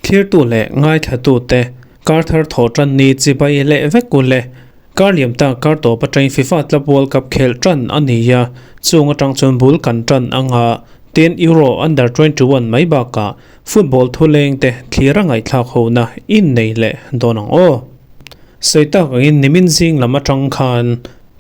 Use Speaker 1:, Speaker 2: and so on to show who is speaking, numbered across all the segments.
Speaker 1: Thlirtu leh ngaithlatute kar thar thawh tan ni chibai leh vek u le. Kar liam ta kar tawp atangin FIFA Club World Cup khelh tan a ni a, chung atang chuan bul kan tan anga tin Euro Under 21 mai bakah football thuleng te thlir a ngaihthlak hona in nei leh dawn ang aw. Sawi tak angin nimin zing lam atang khan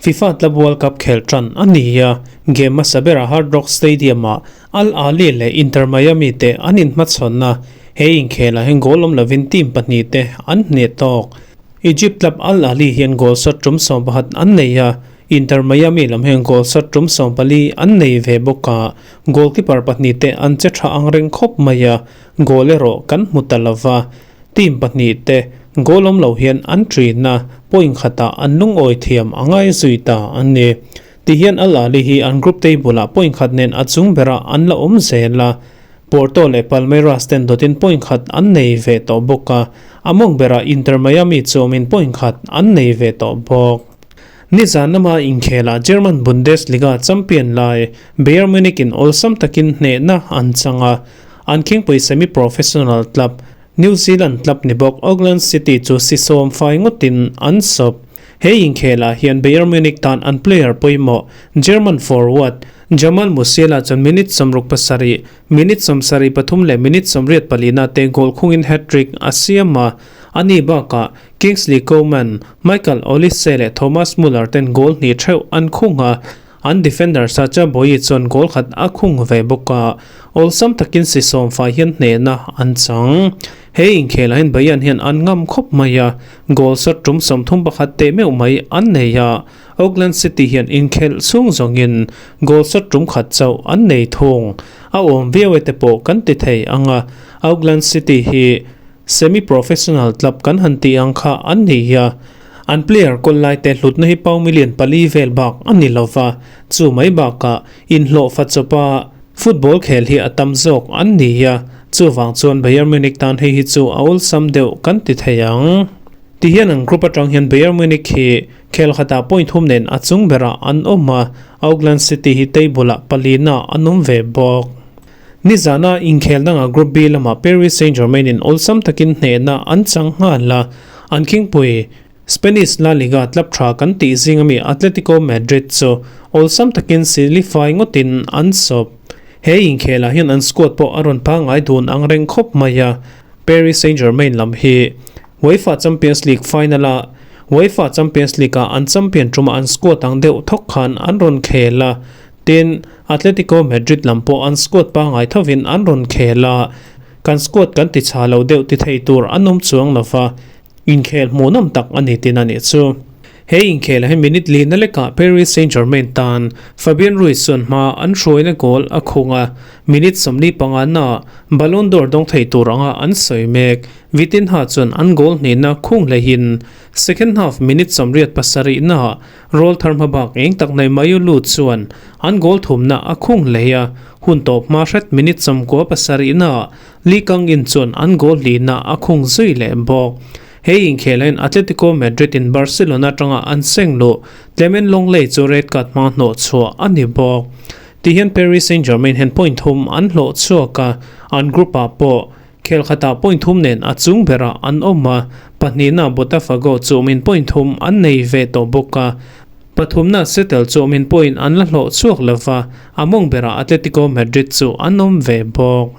Speaker 1: FIFA Club World Cup khelh tan a ni a, game hmasa berah Hard Rock Stadium-ah Al Ahly leh Inter Miami te an inhmachhawn a, he inkhelah hian goal awm lovin team pahnihte an hneh tawk. Egypt club Al Ahly hian goal shot tum 11 an nei a, Inter Miami lam hian goal shot tum 14 an nei ve bawk a, goalkeeper pahnihte an che tha ang reng khawp mai a, goal erawh kan hmu ta lova. Team pahnihte goal awm lo hian an ṭin a, point khatah an lungawi thiam a ngai zui ta a ni. Tihian Al Ahly hi an group table ah point khat nen a chung berah an la awm zel a, Porto leh Palmeiras ten dawtin point khat an nei ve tawh bawk a, a mawng berah Inter Miami chu awmin point khat an nei ve tawh bawk. Nizan lama inkhelah German Bundesliga champion lai Bayern Munich in awlsam takin hnehna an chang a, An khingpui semi-professional club, New Zealand club ni bawk Auckland City chu si sawm fai ngawtin an sawp. He inkhelah hian Bayern Munich tan an player pawimawh German forward Jamal Musiala chuan minute 67, minute 73 leh minute 84 te goal khungin hat-trick a siam a. Ani bakah Kingsley Coman, Michael Olise leh Thomas Muller ten goal hnih theuh an khung a. An defender Sacha Boey chuan goal khat a khung ve bawk a, awlsam takin si sawmfai hian hnehna an chang. He inkhelah hian Bayern hian an ngam khawp mai a, goal shot tum 31 teh meuh mai an nei a, Auckland City hian inkhelh chhung zawngin goal shot tum khat chauh an nei thung. A awm viau e te pawh kan ti thei ang a, Auckland City hi semi-professional club kan han tih ang kha an ni a, An player kawl lai te hlutna hi pau million pali vel bak a ni lo va, chu mai bakah inhlawhfa chawpa football khel hi a tam zawk an ni a, chuvang chuan Bayern Munich tan hei hi chu a awlsam deuh kan ti thei ang. Tihian an group atang hian Bayern Munich hi khel khatah point thum nen a chung berah an awm a, Auckland City hi table ah palina an awm ve bawk. Nizana inkhel dangah Group B lamah Paris Saint-Germain in awlsam takin hnehna an chang nghal a, an khingpui Spanish La Liga club tha kan tih zing ami Atletico Madrid chu awlsam takin silifai ngawtin an sawp. He inkhelah hian an squad pawh a rawn pangngai dun ang reng khawp mai a, Paris Saint-Germain lam hi UEFA Champions League final-a UEFA Champions League-a an champion ṭuma an squad ang deuh thawk khan an rawn khel a, Tin, Atletico Madrid lam pawh an squad pangngai thovin an rawn khel a, kan squad kan ti chha lo deuh ti thei tur an awm chuang lo va, inkhel hmuhnawm tak a ni tin a nih chu. He inkhelah hi minute lina lekah Paris Saint-Germain tan Fabian Ruiz chuan hma an hruaina goal a khung a, minute 45 naah Ballon d'Or dawng thei tur anga an sawi mek. Vitinha chuan an goal hnihna khung hlehin second half minute 87 naah Rawl thar hma bak eng tak nei mai u lut chuan an goal thumna a khung hlei a, hun tawp hma hret minute 97 ah Lee Kang In chuan an goal hlihna a khung zui leh bawk. He inkhelah hian Atletico Madrid in Barcelona atanga an seng luh Clement Lenglet chu red card hmang hnawh chhuah a ni bawk. Tihian Paris Saint-Germain hian point thum an hlawh chhuak a, an group ah pawh Khel khatah point thum nen a chung berah an awm a, pahnihna Botafogo chu awmin point thum an nei ve tawh bawk a, pathumna Seattle chu awmin point an la hlawh chhuak lo va, a mawng berah Atletico Madrid chu an awm ve bawk.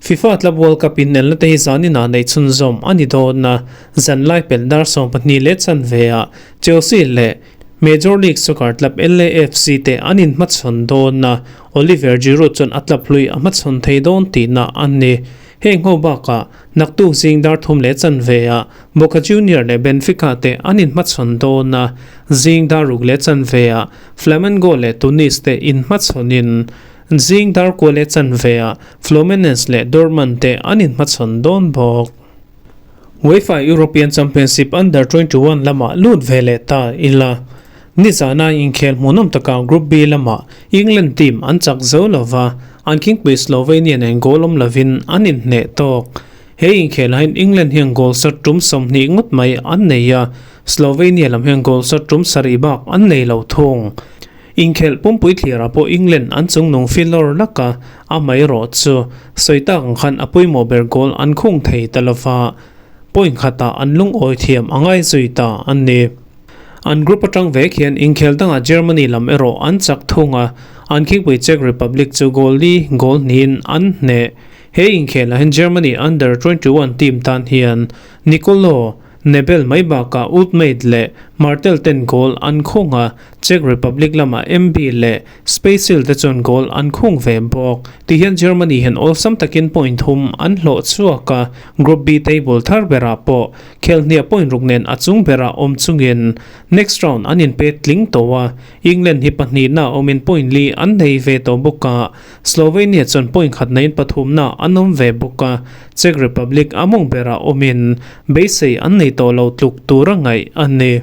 Speaker 1: FIFA Club World Cup inelna te hi zaninah neih chhunzawm a ni dawn a, zanlai pelh dar 12 leh chanve ah Chelsea leh Major League Soccer club LAFC te an inhmachhawn dawn a, Oliver Giroud chuan a club hlui a hmachhawn thei dawn tihna a ni. Heng ho bakah naktuk zing dar thum leh chanve ah Boca Junior leh Benfica te an inhmachhawn dawn a, zing dar ruk leh chanve ah Flamengo leh Tunis te inhmachhawnin zing dar kua leh chanve ah Fluminense leh Dortmund te an inhmachhawn dawn bawk. UEFA European Championship Under 21 lamah lut ve leh ta ila. Nizana inkhel hmuhnawm takah Group B lamah England team an chak zo lova, an khingpui Slovenia nen goal awm lovin an inhneh tawk. He inkhelah hian England hian goal shot tum 20 ngawt mai an nei a, Slovenia lam hian goal shot tum sarih bak an nei lo thung. Inkhelh pumpui thlirah pawh England an chungnung filawr lak a, amaherawhchu sawi tak ang khan a pawimawh ber goal an khung thei ta lova, point khatah an lungawi thiam a ngai zui ta a ni. An group atang vek hian inkhel dangah Germany lam erawh an chak thung a, an khingpui Czech Republic chu goal li goal hnihin an hneh. He inkhelah hian Germany Under 21 team tan hian Nicolo Nebel mai bakah Ultmate leh Martel ten goal an khung a, Czech Republic lamah MB leh Spacil te chuan goal an khung ve bawk. Tihian Germany hian awlsam takin point thum an hlawh chhuak a, Group B table thar berah pawh khelhniah point ruk nen a chung berah awm chungin next round an inpe tling tawh a, England hi pahnihna awmin point li an nei ve tawh bawk a, Slovenia chuan point khat naiin pathumna an awm ve bawk a, Czech Republic a mawng berah awmin beisei an nei tawh lo tluk tura ngaih a ni.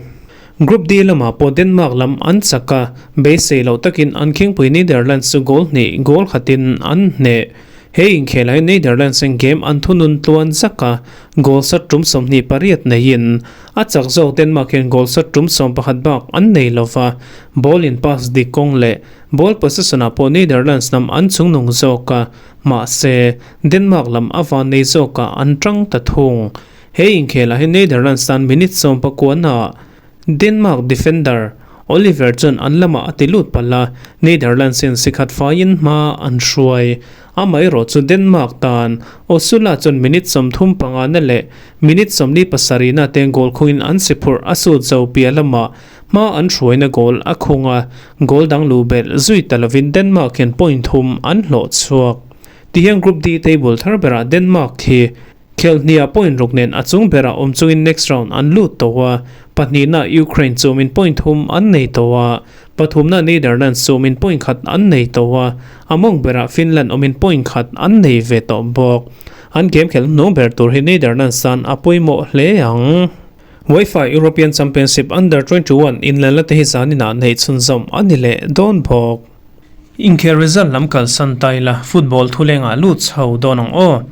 Speaker 1: Group D lamah pawh Denmark lam an chak a, beisei loh takin an khingpui Netherlands chu goal hnih goal khatin an hneh. He inkhelah hian Netherlands in game an thunun tluan zak a, goal sat tum 28 neiin a chak zawk Denmark hian goal sat tum 11 bak an nei lova, ball in pass dik kawng leh Ball possession-ah pawh Netherlands lam an chungnung zawk a, mahse, Denmark lam a van nei zawkah an tang ta thung. He inkhelah hi Netherlands tan minute 19-ah Denmark defender Oliver chuan an lamah a ti lut palh a, Netherlands hian sikhat faiin hma an hruai. Amaherawh chu Denmark tan Osula chuan minute 35 na leh minute 47 na te goal khungin an si phurh a sut zo piah lamah Hma an hruaina goal a khung a, goal dang luh belh zui ta lovin Denmark hian point thum an hlawh chhuak. Tihian Group D table thar berah Denmark hi khelhniah point ruk nen a chung berah awm chungin next round an lut tawh a, pahnihna Ukraine chu awmin point thum an nei tawh a, pathumna Netherlands chu awmin point khat an nei tawh a, a mawng berah Finland awmin point khat an nei ve tawh bawk. An game khelh hnung ber tur hi Netherlands tan a pawimawh hle ang. UEFA European Championship Under 21 inlelna te hi zaninah neih chhunzawm a ni leh dawn bawk. Inkhel result lam kalsan ta ila football thulengah lut chho dawn ang aw.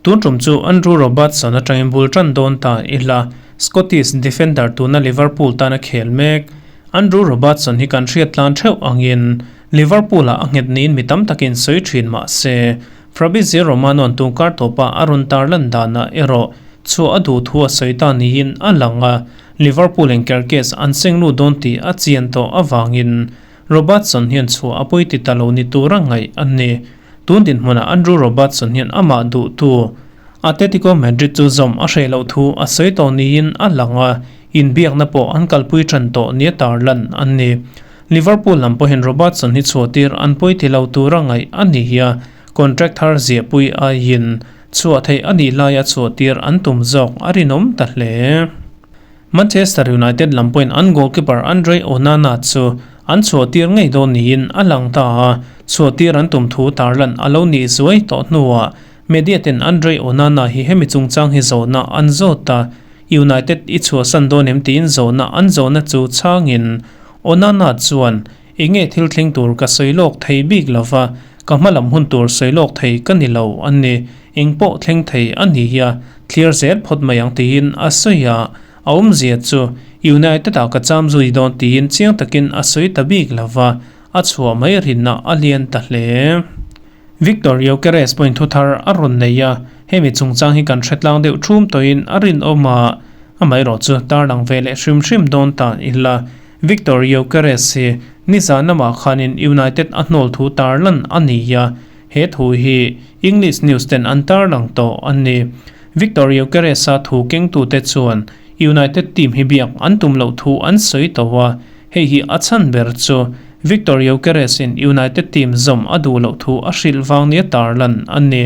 Speaker 1: Tun tum chu Andrew Robertson atangin bul tan dawn ta ila Scottish defender tuna Liverpool tana khel mek Andrew Robertson hi kan hriat tlan theuh angin Liverpool-ah a nghet niin mi tam takin sawi thin mah se Fabrizio Romano-a'n tungkar tawpa a rawn tarlan danah erawh chhuah a duh thu a sawi ta niin a lang a, Liverpool in Kerkez an seng lut dawn tih a chian tawh avangin Robertson hian chhuah a pawi ti ta lo ni tura ngaih a ni. Tun dinhmunah Andrew Robertson hian amah duhtu Atletico Madrid chu zawm a hreh loh thu a sawi tawh niin a lang a, inbiakna pawh an kalpui tan tawh nia tarlan a ni. Liverpool lam pawhin Robertson hi chhuahtir an pawi ti lo tura ngaih a ni a, contract thar ziahpui aiin chhuah theih a nih laia chhuahtir an tum zawk a rinawm ta hle. Manchester United lam pawhin an goalkeeper Andre Onana chu an chhuahtir ngei dawn niin a lang ta a, chhuahtir an tum thu tarlan a lo nih zuai tawh hnuah media ten Andre Onana hi hemi chungchang hi zawhna an zawt a, United i chhuahsan dawn em tiin zawhna an zawhna chu chhangin Onana chuan Enge thil thleng tur ka sawi lawk thei bik lo va, ka hma lam hun tur sawi lawk thei ka ni lo a ni. Eng pawh thleng thei a ni hi a, thlir zel phawt mai ang tiin a sawi a, a awmzia chu United ah ka cham zui dawn tiin chiang takin a sawi ta bik lo va, a chhuah mai rinna a lian ta hle. Victor Gyökeres pawhin thu thar a rawn nei a, hemi chungchang hi kan hre tlang deuh thum tawhin a rinawm a, amaherawh chu tarlang ve leh hrim hrim dawn ta ila. Victor Gyökeres hi nizan lamah khanin United a hnawl thu tarlan a ni a, he thu hi English news ten an tarlang tawh a ni. Victor Gyökeres-a thu kengtute chuan United team hi biak an tum loh thu an sawi tawh a, hei hi a chhan ber chu Victor Gyökeres-in United team zawm a duh loh thu a hrilh vang nia tarlan a ni.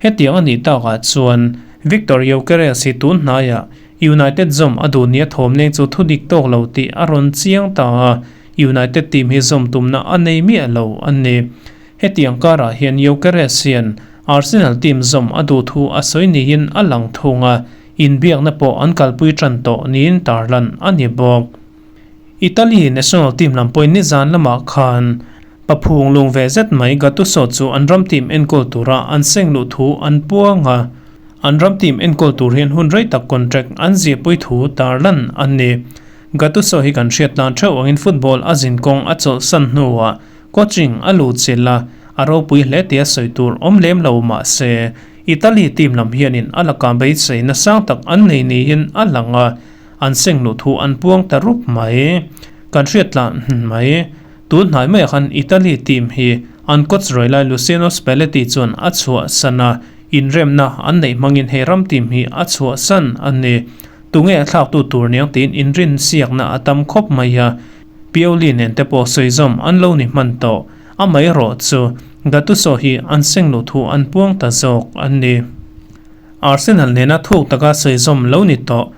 Speaker 1: Hetiang a nih takah chuan Victor Gyökeres hi tun hnaiah United zawm a duh nia thawmleng chu thu dik tawk lo tih a rawn chiang ta a, United team hi zawm tumna a nei miah lo a ni. Hetiang karah hian Gyökeres hian Arsenal team zawm a duh thu a sawi niin a lang thung a, inbiakna pawh an kalpui tan tawh niin tarlan a ni bawk. Italy national team lam pawhin nizan lamah khan paphung lung ve zet mai Gattuso chu an ram team enkawl tura an seng luh thu an puang a, an ram team enkawl tur hian hun rei tak contract an ziahpui thu tarlan a ni. Gattuso hi kan hriat tlan theuh angin football a zinkawng a chawlhsan hnuah coaching a luhchilh a, a ropui hle tia sawi tur awm lem lo mah se, Italy team lam hianin a lakah beiseina sang tak an nei niin a lang a, an seng luh thu an puang ta rup mai. Kan hriat tlan mai. Tun hnai maiah khan Italy team hi an coach rawi lai Luciano Spalletti chuan a chhuahsan a, inremna an neih hmangin he ram team hi a chhuahsan a ni. Tunge a thlaktu tur niang tiin inrinsiakna a tam khawp mai a, Pioli nen te pawh sawizawm an lo ni hman tawh. Amaherawh chu Gattuso hi an seng luh thu an puang ta zawk a ni. Arsenal nena thuk taka sawizawm lo ni tawh.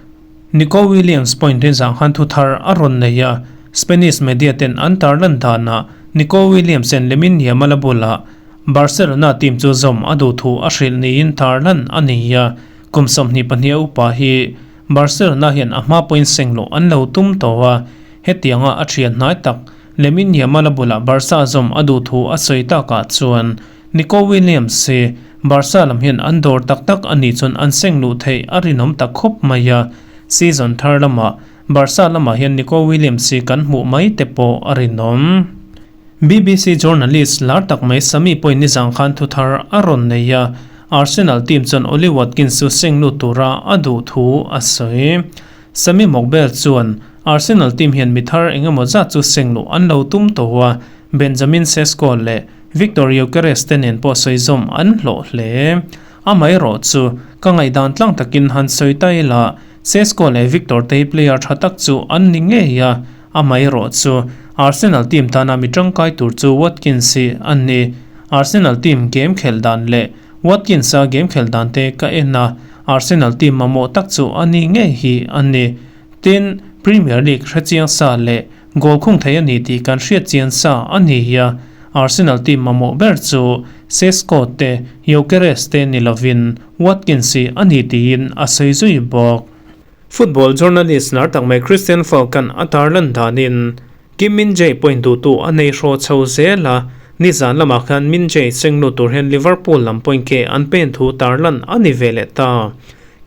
Speaker 1: Nico Williams point hi zang khan thu thar a rawn nei a, Spanish media ten an tarlan danah Nico Williams hian Lamine Yamal-a bulah Barcelona team chu zawm a duh thu a hrilh niin tarlan a ni a, kum 22 a upa hi Barcelona hian a hma point seng loh an lo tum tawh a, hetianga a thian hnai tak Lamine Yamal-a bulah Barca zawm a duh thu a sawi takah chuan Nico Williams hi Barca lam hian an dawr tak tak a nih chuan an seng luh theih a rinawm ta khawp mai a, season thar lamah Barca lamah hian Nico Williams hi kan hmuh mai te pawh a rinawm. BBC journalist lar tak mai Sami pawhin nizang khan thu thar a rawn nei a, Arsenal team chuan Ollie Watkins chu seng lut tura a duh thu a sawi. Sami Mokbel chuan Arsenal team hian mi thar eng emaw zat chu seng luh an lo tum tawh a, Benjamin Sesko leh Viktor Gyokeres te nen pawh sawi zawm an hlawh hle. Amaherawh chu, ka ngaihdan tlang takin han sawi ta ila, Sesko leh Viktor te hi player tha tak chu an ni ngei a, amaherawh chu Arsenal team tana mi tangkai tur chu Watkins hi a ni. Arsenal team game khelh dan leh Watkins-a game khelh dan te ka en a, Arsenal team mamawh tak chu a ni ngei hi a ni. Tin, Premier League hrechiang sa leh Goal khung thei a ni tih kan hriat chian sa a ni a, Arsenal team mamawh ber chu Sesko te, Gyokeres te ni lovin Watkins hi a ni tiin a sawi zui bawk. Football journalist lar tak mai Christian Falk-a'n a tarlan danin Kim Min-jae point duhtu a nei hraw chho zel a, nizan lamah khan Min-jae seng lut tur hian Liverpool lam point ke an pen thu tarlan a ni ve leh ta.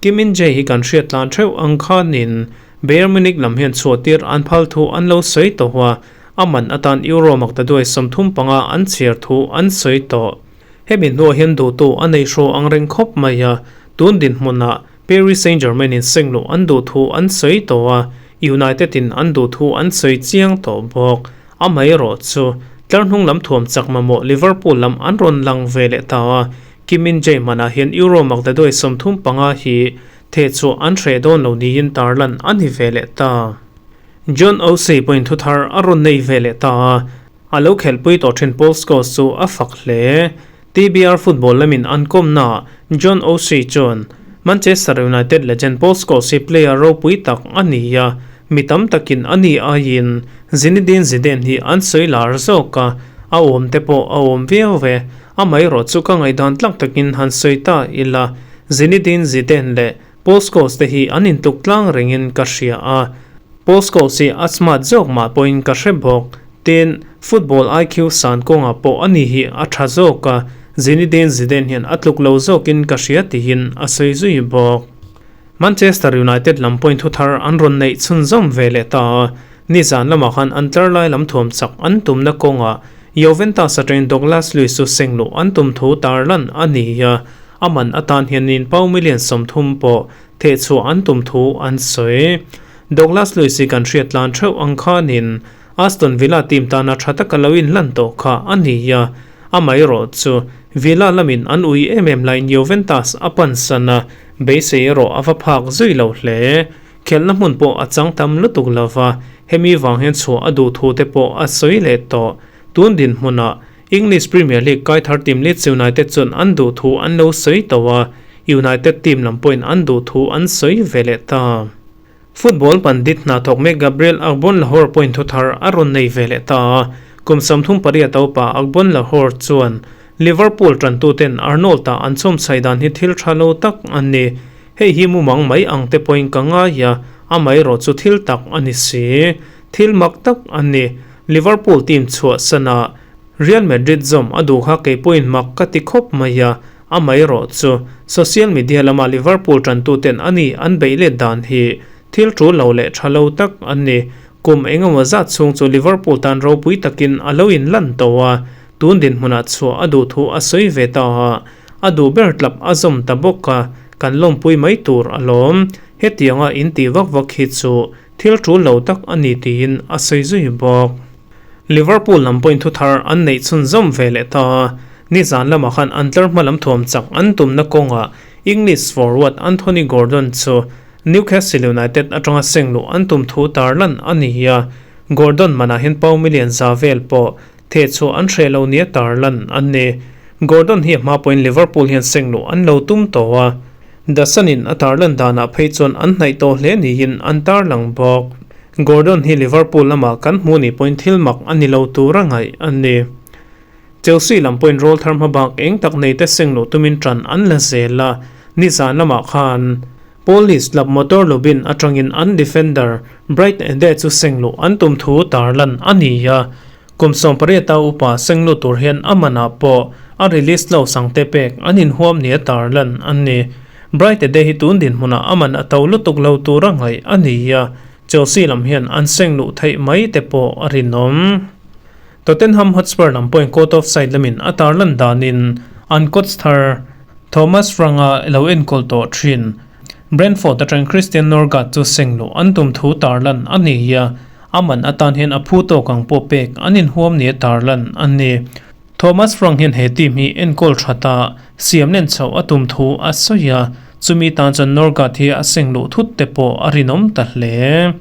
Speaker 1: Kim Min-jae hi kan hriat tlan theuh ang khanin Bayern Munich lam hian chhuahtir an phal thu an lo sawi tawh a, a man atan Euro maktaduai 35 an chhiar thu an sawi tawh. Hemi hnuah hian duhtu a nei hraw ang reng khawp mai a, tun dinhmunah Paris Saint-Germain in seng luh an duh thu an sawi tawh a, United in an duh thu an sawi chiang tawh bawk. Amaherawh chu, tlar hnung lam thuam chak mamawh Liverpool lam an rawn lang ve leh ta a, Kim Min-jae manah hian Euro maktaduai 35 hi Theh chu an hreh dawn lo niin tarlan a ni ve leh ta. John O'Shea pawhin thu thar a rawn nei ve leh ta a, a lo khelhpui tawh thin Paul Scholes chu a fak hle. TBR football lamin an kawmnaah John O'Shea chuan, Manchester United legend Paul Scholes hi player ropui tak a ni a, mi tam takin a ni aiin Zinedine Zidane hi an sawi lar zawk a, a awm te pawh a awm viau ve. Amaherawh chu ka ngaihdan tlak takin han sawi ta ila, Zinedine Zidane leh Paul Scholes te hi an intluk tlang rengin ka hria a, Paul Scholes hi a smart zawk mah pawhin ka hre bawk. Tin, football IQ san kawngah pawh ani hi a tha zawk a, Zinedine Zidane hian a tluk lo zawkin ka hria tihin a sawi zui bawk. Manchester United lam pawhin thu thar an rawn neih chhunzawm ve leh ta a, nizan lamah khan an tlar lai lam thuam chak an tumna kawngah Juventus atangin Douglas Luiz chu seng luh an tum thu tarlan a ni a, a man atan hianin pau million 30 pawh thehchhuah an tum thu an sawi. Douglas Luiz hi kan hriat tlan theuh ang khanin Aston Villa team tana tha taka lo inlan tawh kha a ni a, amaherawh chu Villa lamin an ui em em laiin Juventus a pansan a, beisei erawh a va phak zui lo hle. Khelhna hmun pawh a chang tam lutuk lo va, hemi vang hian chhuah a duh thu te pawh a sawi leh tawh. Tun dinhmunah English Premier League kai thar team Leeds United chuan an duh thu an lo sawi tawh a, United team lam pawhin an duh thu an sawi ve leh ta. Football pandit hna thawk mek Gabriel Agbonlahor pawhin thu thar a rawn nei ve leh ta a, kum 38 a upa Agbonlahor chuan Liverpool tantuten Arnold-a an chhawmchhaih dan hi thil tha lo tak a ni. Hei hi mumang mai ang te pawhin ka ngai a, amaherawh chu thil tak a ni si. Thil mak tak a ni. Liverpool team chhuahsana Real Madrid zawm a duh kha kei pawhin mak ka ti khawp mai a, amaherawh chu social media lama Liverpool tantuten a ni an beih let dan hi Thil ṭul lo leh ṭha lo tak an ni. Kum engemaw zat chhung chu Liverpool tan ropui takin a lo inlan tawh a, tun dinhmunah chhuah a duh thu a sawi ve ta a, a duh ber tlap a zawm ta bawk a, kan lawmpui mai tur alawm. Hetianga intih vak vak hi chu thil ṭul lo tak a ni tiin a sawi zui bawk. Liverpool lam pawhin thuthar an neih chhunzawm ve leh ta a, nizan lamah khan an tlar hma lam thuam chak an tumna kawngah English forward Anthony Gordon chu Newcastle United atanga seng luh an tum thu tarlan a ni a, Gordon manah hian pau million za vel pawh thehchhuah an hreh lo nia tarlan an ni. Gordon hi a hma pawhin Liverpool hian seng luh an lo tum tawh a, The Sun-in a tarlan danah phei chuan an hnaih tawh hle niin an tarlang bawk. Gordon hi Liverpool lamah kan hmu nih pawhin thil mak a ni lo tura ngaih a ni. Chelsea lam pawhin rawl thar hmabak eng tak nei te seng luh tumin ṭan an la zel a, nizan lamah khan Police club motor lubin aṭangin an defender Bright Ede chu seng luh an tum thu tarlan a ni a, kum 18 a upa seng lut tur hian a manah pawh a release lo sangte pek an inhuam nia tarlan a ni. Bright Ede hi tun dinhmunah a man a to lutuk lo tura ngaih a ni a, Chelsea lam hian an seng luh theih mai te pawh a rinawm. Tottenham Hotspur lam pawhin court of side lamin a tarlan danin an coach thar Thomas Frank-a lo enkawl tawh thin. Brentford atang Christian Norgaard chu seng luh an tum thu tarlan a ni a, a man atan hian a phu tawk ang pawh pek an inhuam nia tarlan a ni. Thomas Frank hian he team hi enkawl that a, siam len chhoh a tum thu a sawi a, chumi tan chuan Norgaard hi a seng luh thut te pawh a rinawm ta hle.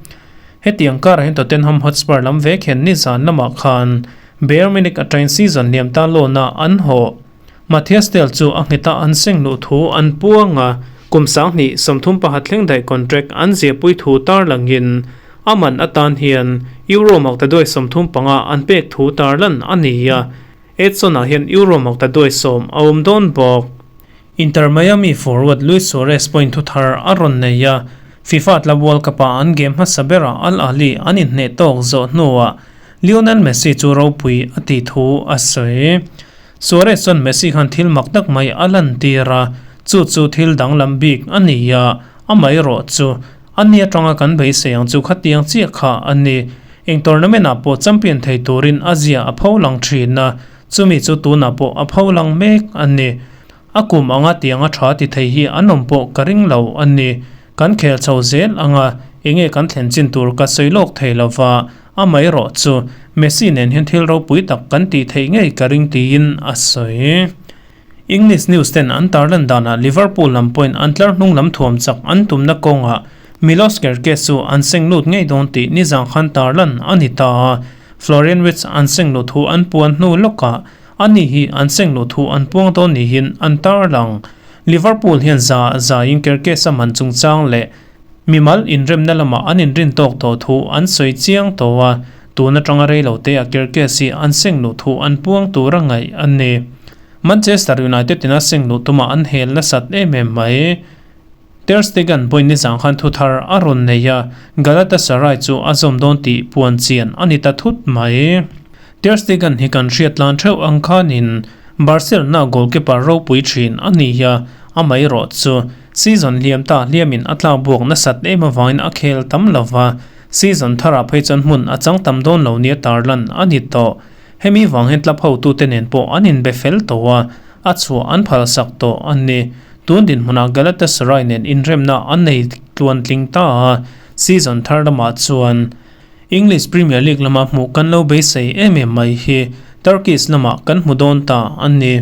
Speaker 1: Hetiang karah hian Tottenham Hotspur lam vek hian nizan lamah khan Bayern Munich atangin season liam ta lawna an hawh. Matthias Tel chu a ngheta an seng luh thu an puang a, kum 2030 thleng daih contract an ziahpui thu tarlangin a man atan hian Euro maktaduai 35 an pek thu tarlan a ni a, Edson-ah hian Euro maktaduai 10 a awm dawn bawk. Inter Miami forward Luis Suarez pawhin thuthar a rawn nei a, FIFA Club World Cup-ah an game hmasa berah Al Ahly an inhneh tawk zawh hnuah Lionel Messi chu ropui a tih thu a sawi. Suarez chuan Messi khan thil mak tak mai a lantir a, chu chu thil danglam bik a ni a, amaherawh chu a ni atanga kan beisei ang chu khatiang chiah kha a ni. Eng tournament-ah pawh champion thei turin a zia a pho lang thin a, chumi chu tunah pawh a pho lang mek a ni. A kum anga tianga tha ti thei hi an awm pawh ka ring lo a ni. Kan khel chho zel anga enge kan thlen chin tur ka sawi lawk thei lova, amaherawh chu Messi nen hian thil ropui tak kan tih theih ngei ka ring tiin a sawi. English news ten an tarlan danah Liverpool lam pawhin an tlar hnung lam thuam chak an tumna kawngah Milos Kerkez chu an seng lut ngei dawn tih nizang khan tarlan a ni ta a, Florian Wirtz an seng lut thu an puan hnu lawkah Ani hi an seng luh thu an puang dawn niin an tarlang. Liverpool hian za zaiin Kerkez a man chungchang leh mimal inremna lamah an inrin tawk tawh thu an sawi chiang tawh a, tun atanga reilote ah Kerkez hi an seng luh thu an puang tur a ngaih a ni. Manchester United in a seng luh tumah an hel nasat em em mai. Ter Stegen pawhin nizang khan thuthar a rawn nei a, Galatasaray chu a zawm dawn tih puan chian a ni ta thut mai. Ter Stegen hi kan hriat tlan theuh ang khanin Barcelona goalkeeper ropui thin a ni a, amaherawh chu season hliam ta hliamin a tlak buak nasat em avangin a khel tam lo va, season tharah phei chuan hmun a chang tam dawn lo nia tarlan a ni tawh. Hemi vang hian club hotute nen pawh an inbe fel tawh a, a chhuah an phalsak tawh a ni. Tun dinhmunah Galatasaray nen inremna an nei tluantling ta a, season thar lamah chuan English Premier League lama hmuh kan lo beisei em em mai hi Turkish lamah kan hmu dawn ta a ni.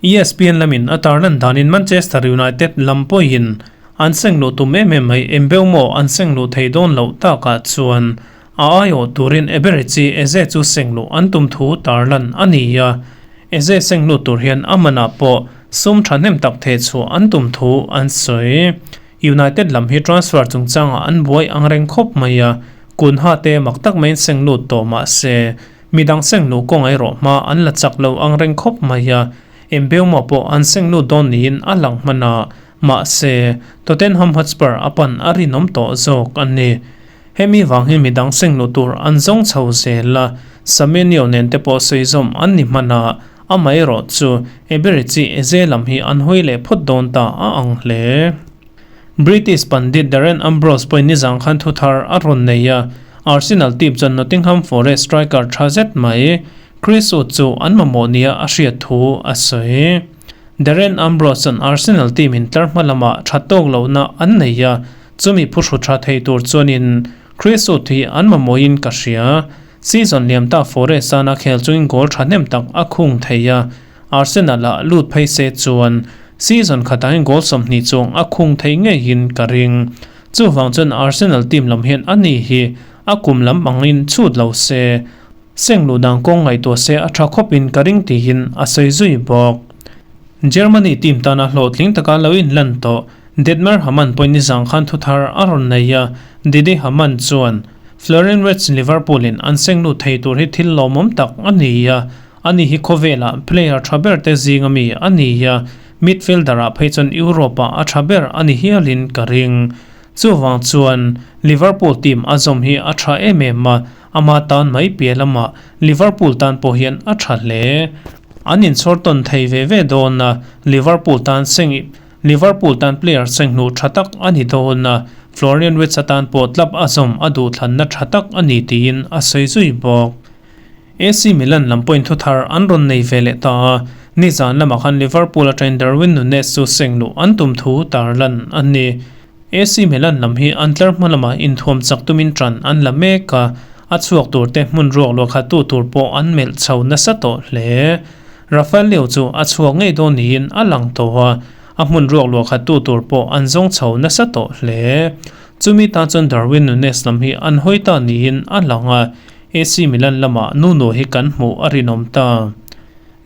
Speaker 1: ESPN lamin a tarlan danin Manchester United lam pawhin an seng luh tum em em mai Mbeumo an seng luh thei dawn loh takah chuan a aiawh turin Eberechi Eze chu seng luh an tum thu tarlan a ni a. Eze seng lut tur hian a manah pawh sum thahnem tak theh chhuah an tum thu an sawi. United lam hi transfer chungchangah an buai ang reng khawp mai a, kun ha te mak tak maiin seng lut tawh mah se, midang seng luh kawng erawh hma an la chak lo ang reng khawp mai a, Mbeumo pawh an seng lut dawn niin a lang hman a, mahse, Tottenham Hotspur a pan a rinawm tawh zawk a ni. Hemi vang hi midang seng luh tur an zawng chho zel a, Semenyo nen te pawh sawi zawm an ni hman a, amaherawh chu Eberechi Eze lam hi an hawi leh phawt dawn ta a ang hle. British pandit Darren Ambrose pawhin nizang khan thu thar a rawn nei a, Arsenal team chuan Nottingham Forest striker tha zet mai Chris Wood chu an mamawh nia a hriat thu a sawi. Darren Ambrose chuan Arsenal team in tlar hma lamah tha tawk lohna an nei a, chumi phuhru tha thei tur chuanin Chris Wood hi an mamawhin ka hria. Season liam ta Forest ana khel chungin goal thahnem tak a khung thei a, Arsenal ah lut phei se chuan season khatah goal 20 chuang a khung thei ngeiin ka ring. Chuvang chuan Arsenal team lam hian ani hi a kum lam angin chhut lo se, seng luh dang kawng ngaihtuah se a tha khawpin ka ring tiin a sawi zui bawk. Germany team tana hlawhtling taka lo inlan tawh Dietmar Hamann pawhin nizang khan thu thar a rawn nei a, Didi Hamann chuan Florian Wirtz Liverpool in an seng lut thei tur hi thil lawmawm tak a ni a, ani hi khawvelah player tha ber te zinga mi a ni a, midfielder ah phei chuan Europe ah a tha ber a ni hialin ka ring. Chuvang chuan Liverpool team a zawm hi a tha em em a, ama tan mai piah lamah Liverpool tan pawh hian a tha hle. An inchhawr tawn thei ve ve dawn a, Liverpool tan seng Liverpool tan player seng hnu tha tak a ni dawn a, Florian Wirtz atan pawh club a zawm a duhthlanna tha tak a ni tiin a sawi zui bawk. AC Milan lam pawhin thu thar an rawn nei ve leh ta a, nizan lamah khan Liverpool atangin Darwin Nunez chu seng luh an tum thu tarlan a ni. AC Milan lam hi an tlar hma lamah inthuam chak tumin tan an la mek a, a chhuak tur te hmun ruak luah khat tu tur pawh an melh chho nasa tawh hle. Rafael Leao chu a chhuak ngei dawn niin a lang tawh a, a hmun ruak luah khat tu tur pawh an zawng chho nasa tawh hle. Chumi tan chuan Darwin Nunez lam hi an hawi ta niin a lang a, AC Milan lamah Nuno hi kan hmuh a rinawm ta.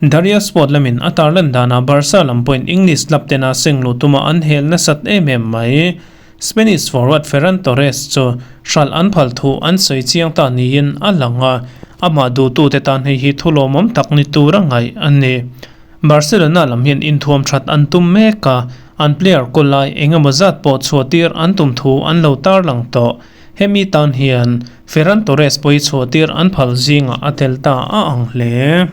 Speaker 1: Daria Sport lamin a tarlan danah Barca lam pawhin English club tena seng luh tuma an hel nasat em em mai. Spanish forward Ferran Torres chu hralh an phal thu an sawi chiang ta niin a lang a, amah duhtute tan hei hi thu lawmawm tak ni tur a ngaih a ni. Barcelona lam hian inthuam that an tum mek a, an player kaw lai eng emaw zat pawh chhuah tir an tum thu an lo tarlang tawh. Hemi tan hian Ferran Torres pawh hi chhuahtir an phal zingah a tel ta a ang hle.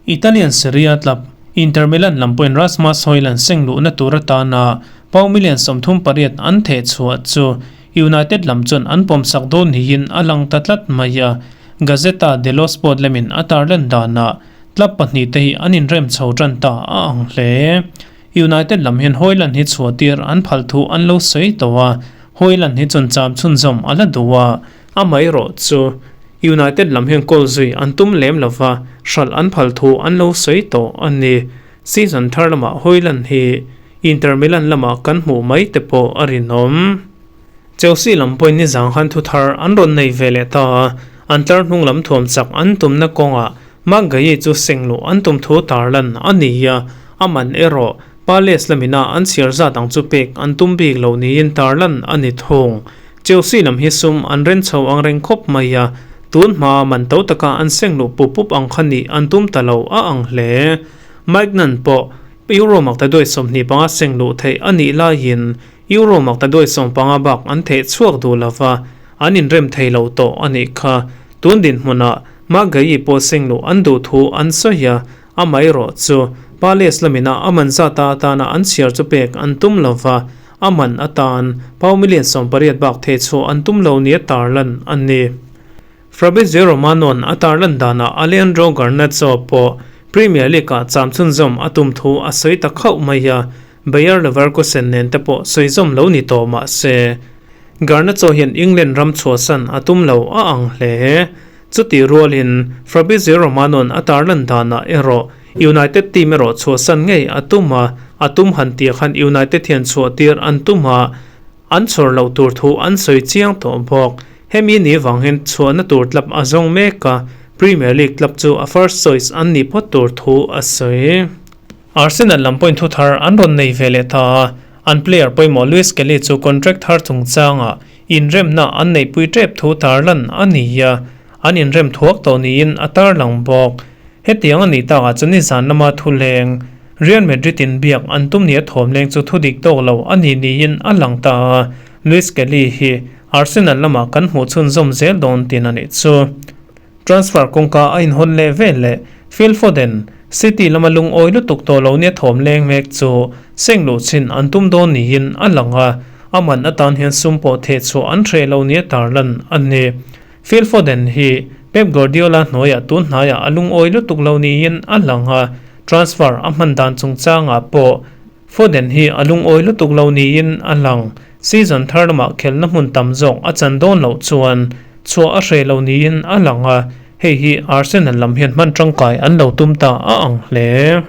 Speaker 1: Italian Serie A club Inter Milan lam pawhin Rasmus Hojlund seng luhna tur atana pound million 38 an theh chhuah chu United lam chuan an pawmsak dawn niin a lang ta tlat mai a. Gazzetta dello Sport lamin a tarlan danah club pahnihte hi an inrem chho tan ta a ang hle. United lam hian Hojlund hi chhuahtir an phal thu an lo sawi tawh a, Hojlund hi chuan cham chhunzawm a la duh a, amaherawh chu United lam hian goal zui an tum lem lova, hralh an phal thu an lo sawi tawh a ni. Season thar lamah Hojlund hi Inter Milan lamah kan hmuh mai te pawh a rinawm. Chelsea lam pawhin nizang khan thu thar an rawn nei ve leh ta a, an tlar hnung lam thuam chak an tumna kawngah Marc Guehi chu seng luh an tum thu tarlan a ni a, a man erawh Palace lamina an chhiar zat ang chu pek an tum bik lo niin tarlan a ni thung. Chelsea lam hi sum an ren chho ang reng khawp mai a, tun hmaa man to taka an seng luh pup pup ang kha nih an tum ta lo a ang hle. Mike Nunn pawh Euro maktaduai 25 seng luh theih a nih laiin Euro maktaduai 15 bak an theh chhuak duh lova, an inrem thei lo tawh a nih kha. Tun dinhmunah Marc Guehi pawh seng luh an duh thu an sawi a, amaherawh chu Palace lamina a man zata atana an chhiar chu pek an tum lova, a man atan pound million 18 bak theh chhuah an tum lo nia tarlan a ni. Fabrizio Romano-a'n a tarlan danah Alejandro Garnacho pawh Premier League-ah cham chhunzawm a tum thu a sawi ta khauh mai a, Bayer Leverkusen nen te pawh sawi zawm lo ni tawh mah se, Garnacho hian England ram chhuahsan a tum lo a ang hle. Chutih rualin Fabrizio Romano-a'n a tarlan danah erawh United team erawh chhuahsan ngei a tum a, a tum han tih khan United hian chhuahtir an tum a, an chhawr loh tur thu an sawi chiang tawh bawk. Hemi ni vang hian chhuahna tur club a zawng mek a, Premier League club chu a first choice an nih phawt tur thu a sawi. Arsenal lam pawhin thu thar an rawn nei ve leh ta a, an player pawimawh Lewis Kelly chu contract thar chungchangah inremna an neihpui tep thu tarlan a ni a, an inrem thuak tawh niin a tarlang bawk. Hetiang a nih takah chuan nizan lama thu leng Real Madrid in biak an tum nia thawm leng chu thu dik tawk lo a ni niin a lang ta a, Lewis Kelly hi Arsenal lamah kan hmuh chhunzawm zel dawn tin a nih chu. Transfer kawngka a inhawn leh vel leh Phil Foden, City lama lungawi lutuk tawh lo nia thawm leng mek chu seng luh chin an tum dawn niin a lang a. A man atan hian sum pawh theh chhuah an hreh lo nia tarlan a ni. Phil Foden hi Pep Guardiola hnuaiah tun hnaiah a lungawi lutuk lo niin a lang a, transfer a hman dan chungchangah pawh Foden hi a lungawi lutuk lo niin a lang. Season thar lamah khelna hmun tam zawk a chan dawn loh chuan chhuah a hreh lo niin a lang a, hei hi Arsenal lam hian hman tangkai an lo tum ta a ang hle.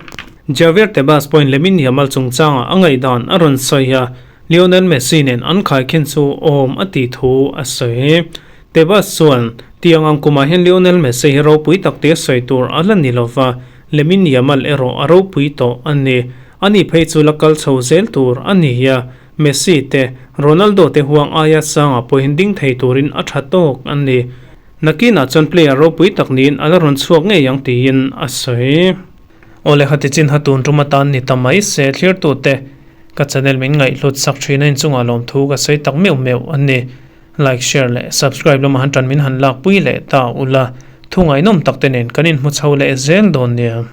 Speaker 1: Javier Tebas pawhin Lamine Yamal chungchangah a ngaihdan a rawn sawi a, Lionel Messi nen an khaikhin chu awm a tih thu a sawi. Tebas chuan, Tiang ang kumah hian Lionel Messi hi ropui tak tia sawi tur a la ni lova, Lamine Yamal erawh a ropui tawh a ni. Ani phei chu la kal chho zel tur a ni a, Messi te, Ronaldo te huang aia sangah pawhin ding thei turin a tha tawk a ni. Nakinah chuan player ropui tak niin a la rawn chhuak ngei ang tiin a sawi. Awle hati chin ha tun tum atan ni ta mai se thlirtute ka channel min ngaihhlut sak thin a inchungah lawmthu ka sawi tak meuh meuh a ni. Like, share leh subscribe lama han tan min han lakpui leh ta ula, thu ngaihnawm tak te nen kan inhmu chho leh zel dawn nia.